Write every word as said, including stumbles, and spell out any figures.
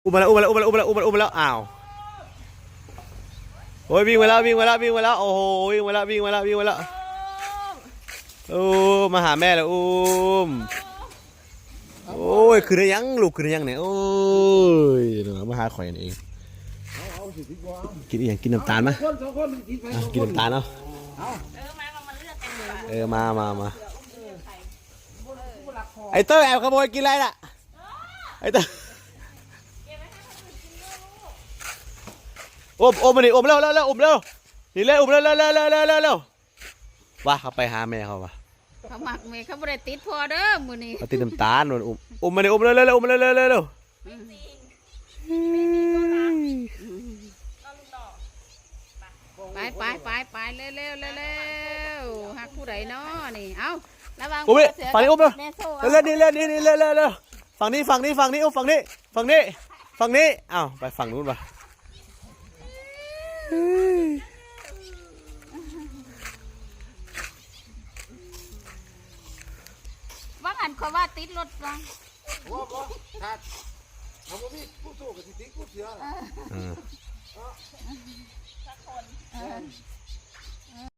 อุ้มมาแล้ว อุ้มมาแล้ว อุ้มมาแล้ว อุ้มมาแล้ว อุ้มมาแล้ว อ้าว โอ้ย วิ่งมาแล้ว วิ่งมาแล้ว วิ่งมาแล้ว โอ้โห วิ่งมาแล้ว วิ่งมาแล้ว วิ่งมาแล้ว โอ้ มาหาแม่แล้ว อุ้ม โอ้ย คือได้ยัง ลูก คือได้ยังเนี่ย โอ้ย มาหาข่อยนี่เอง เอาเอาสิพี่บัว กินอีหยัง กินน้ำตาลมา คนสองคนมันกินไป อ่ะ กินน้ำตาลเนาะ เอา เออ มา มา มา ไอ้เตอร์แอบขโมยกินอะไรน่ะ ไอ้เตอร์ อม อมมาดิ อมเร็วเร็วเร็ว อมเร็ว นี่เร็ว อมเร็วเร็วเร็วเร็วเร็วเร็วเร็ว ว่าเขาไปหาแม่เขาวะ เขามักแม่เขาบ่ได้ติดพ่อเด้อมื้อนี้ เขาติดน้ำตาล มันอม อมมาดิ อมเร็วเร็วเร็ว อมเร็วเร็วเร็วเร็ว ไปไปไปไปเร็วเร็วเร็วเร็วหักผู้ใดน้อนี่ เอ้า ระวัง อุ้ย เสือ ฝั่งนี้อุ้มเร็ว แม่โซ่ เร็วเร็วนี่เร็วนี่นี่เร็วเร็วเร็ว ฝั่งนี้ ฝั่งนี้ ฝั่งนี้ อุ้มฝั่งนี้ ฝั่งนี้ ฝั่งนี้ อ้าว ไปฝั่งนู้นวะ ว่าหันเขาว่าติดรถวะ บัวบัวขาดเอาบ่มีผู้สู้กับสิติผู้เสือล่ะ อ่า เออ